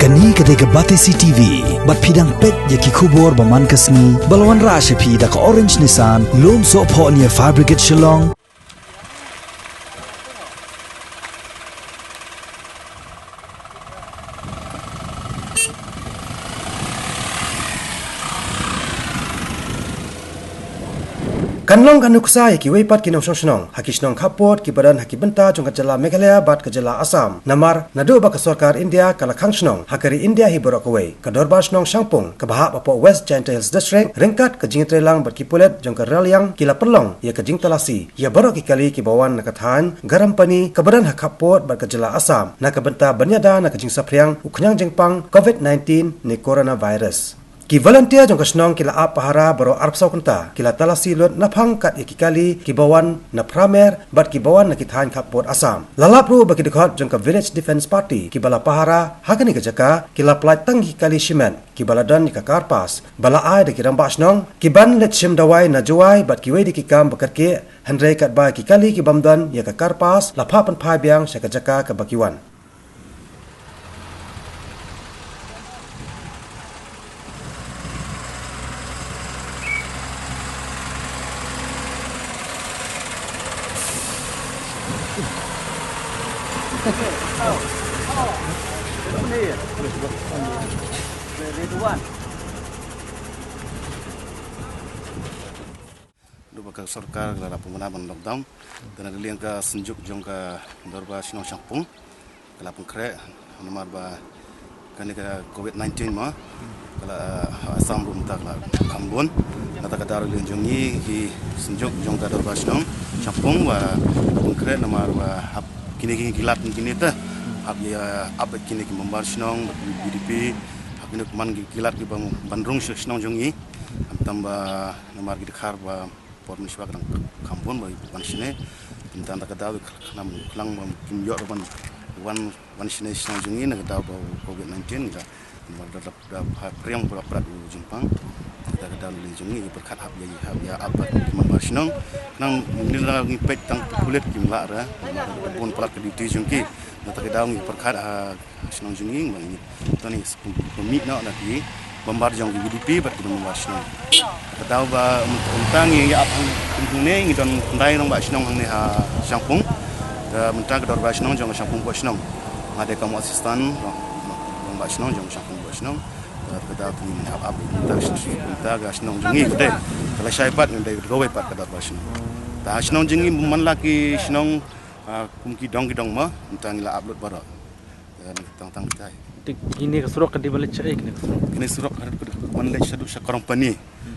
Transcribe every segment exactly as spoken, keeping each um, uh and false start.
Kane ka dei ka Batesi T V, bad phi dang peit ïa ki khubor ba man ka sngi, ba la wanrah sha phi da ka Orange Nissan, Lumsohphoh near Fire Brigade Shillong. Kan long ka nuksa ïa kiwei pat ki nongshong shnong ha ki shnong khappud kiba don ha ki bynta jong ka jylla Meghalaya bad ka jylla Assam. Namar naduh ba ka sorkar India ka la khang shnong ha ka ri India hi baroh kawei, ka Dorbar Shnong Shangpung kaba hap hapoh West Jaintia Hills District, ryngkat ka jingïatreilang bad ki pulit jong ka Raliang, ki la pynlong ïa ka jingtalasi ïa baroh ki kali kiba wan na ka thaiñ Garampani kaba don ha khappud bad ka jylla Assam, na ka bynta ban ïada na ka jingsaphriang u khñiang jingpang covid nineteen ne coronavirus. Ki volunteer jong ka shnong ki la ap pahara baroh arphew kynta, ki la talasi lut naphang kat ïa ki kali kiba wan na Pramer bad kiba wan na ki thaiñ khappud Assam. La lap ruh ba ki dkhot jong ka Village Defence Party kiba la pahara ha kane ka jaka, ki la pyllait tang ki kali shimet kiba la don ïa ka carpass ba la ai da ki rangbah shnong, ki ban leit shim dawai na Jowai bad kiwei de ki kam ba kyrkieh, hynrei katba ki kali ki bym don ïa ka carpass la phah pynphai biang sha ka jaka kaba ki wan. Duh ba ka sorkar ka la pynbna ban lockdown. Te na ka liang ka Synjuk jong ka Dorbar Shnong Shangpung ka la pynkhreh namar ba kane ka covid nineteen ma ka la, ah, Assam ruh mynta ka la kham bun. Kata ka daw na ka liang jong ngi ki Synjuk jong ka Dorbar Shnong Shangpung ba pynkhreh namar ba hap kine ki ngi kyllat kine te hap ïa ap kine ki member shnong, V D P, hap kine ki man ki kyllat ki ban, ban rung sha shnong jong ngi. Khamtam ba namar ki dkhar ba por mynshuwa ka dang kham bun ba wan shane. Mynta ka daw ka khnam khnang ba kim ïoh ban wan, wan shane shnong jong ngi na ka daw ba covid nineteen ka namar da, da, da phriang ba prat u jingpang. Kata ka daw na liang jong ngi pyrkhat hap ïa, hap ïa ap bad ki member shnong. Khnang ngi la ngi peit tang pulit kim lah ra. Namar da bun palat ka duty jong ki. Kata ka daw ngi pyrkhat ha shnong jong ngi ba ngi to ngi pynmih noh na ki member jong ki V D P bad ki member shnong. Ka daw ba mynta ngi ïa ap hangne ngi don khyndai rangbah shnong hangne ha Shangpung. Te mynta ka Dorbar Shnong jong ka Shangpung Poh Shnong. Nga dei kum u assistant rangbah shnong jong ka Shangpung Poh Shnong. Te ka daw ngi ap, ap mynta ka shnong jong ngi ka dei ka lashai pat ngi dei kawei pat ka Dorbar Shnong. Te shnong jong ngi man la ki shnong, ah, kum ki dong ki dong ma mynta ngi la ap lut baroh. Tang tang tai. Te kine ka surok ka dei ban leit shaei kine ka surok? Kine surok ka dei ban leit shaduh sha Karong Pani.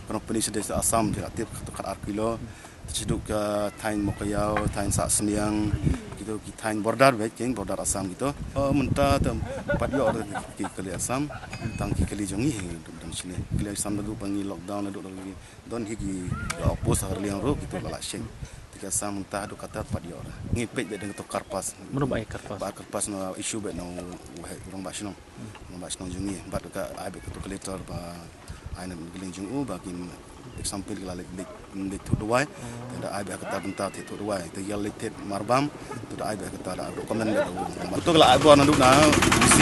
Karong Pani shaduh sha Assam, jaka tip khatar kilo. Shaduh ka thaiñ Mawkaiaw, thaiñ Sahsniang, kito ki thaiñ border beit, ki border Assam kito. Oh, mynta te pat ïoh ki kali Assam, tang ki kali jong ngi hi dang shane. Kali Assam naduh ba ngi lockdown naduh ba ngi don hi ki ïa opus ha Raliang ruh kito la lah sheng. Te ki Assam mynta haduh katta pat ïoh ra. Ngi peit beit dang to carpass. Mano ba ai carpass? Ba carpass na issue beit na u, u rangbah shnong. Rangbah shnong jong ngi bad ka ai beit ka to ka letter ba ai na ka liang jong u ba kin example ki la leit, leit, leit thuh dawai. Te da ai beit ha kata bynta thied thuh dawai. Te ïa leit thied marbam. Te da ai beit ha kata da document da u. Betul la ai bor naduh na D C.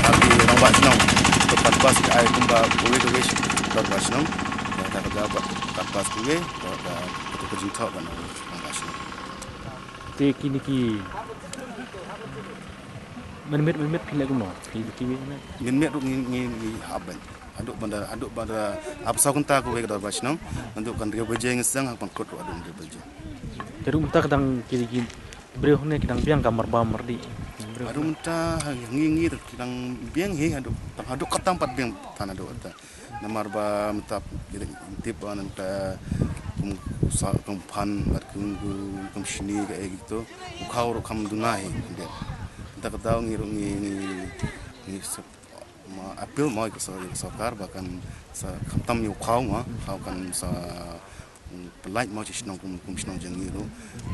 Ba ki rangbah shnong. To carpass ki ai kumba kawei kawei shnong. Rangbah shnong. Te ka da ba carpass kawei. Te ka, ka, ka jingthoh ban rangbah shnong. Te kine ki mynmiet, mynmiet phi leh kumno? Phi, phi mynmiet? Mynmiet ruh ngi, ngi, ngi hap beit. Haduh ban da, haduh ban da, hap saw kynta kawei ka Dorbar Shnong. Naduh ka hynriew baje ngi sdang, hap ban kut ruh haduh hynriew baje. Te ruh mynta ka dang ki, ki briew hangne ki dang biang ka marbam mardih. Haduh mynta ngi, ngi ruh ki dang biang hi haduh, tang haduh katta pat biang than haduh katta. Namar ba mynta ki dei tip ba mynta kum sa kum phan bad kum kum shini kaei kito. U khaw ruh kham duna hi dep. Mynta ka daw ngi ruh ngi, ngi, ngi sep, ma appeal mo ïa ka sor-, ïa ka sorkar ba kan sa khamtam ïa u khaw mo, khaw kan sa, mm, pyllait mo sha shnong kum, kum shnong jong ngi ruh.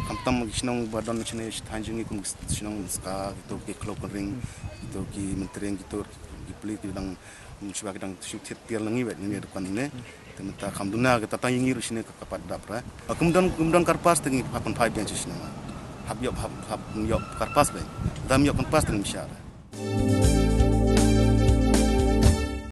Khamtam ki shnong ba don shane sha thaiñ jong ngi kum shnong Ska kito ki Khlawkynreng kito ki Myntring kito ki pli ki dang Kum shuwa ki dang shu thied tiar lang ngi beit ngi dukan ne. Te mynta kham duna ka tatang ngi ruh shine ka, ka pat dap ra. Kum don, kum don karpas te ngi hap pynphai biang sha shnong. Hap ïoh, hap, hap ïoh karpas beit. Dam ïoh karpas te ngi shah.